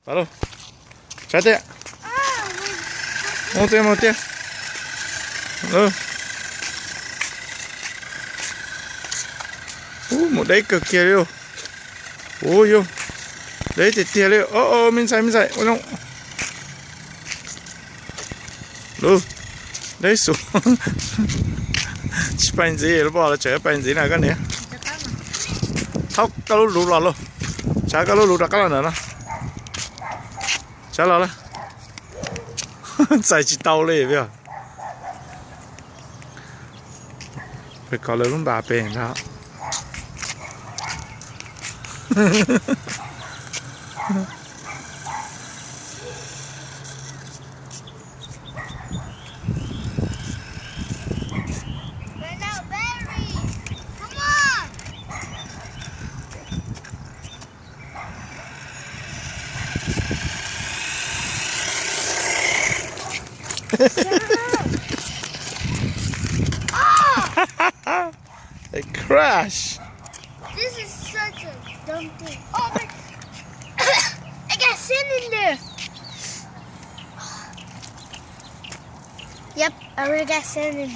Los, tshav tiag. Mus tiag, mus tiag. Ub, mus deb kawg kiag li. Ub, yus deb tiag tiag li. O, o, me ntxhais, me ntxhais, ua zoo. Lub, deb xus. Tsis pais ntxiv, lub poj los tseem pais ntxiv na koj niam. Thauj koj lub luv los lauj. Tshav koj lub luv rov qab los ntawm no. Tshav los lawm. Txais tsis tau li. Peb kov lawv lub npas pem ntag. It crash. This is such a dumb thing. Oh, my. I got sand in there. Yep, I already got sand in there.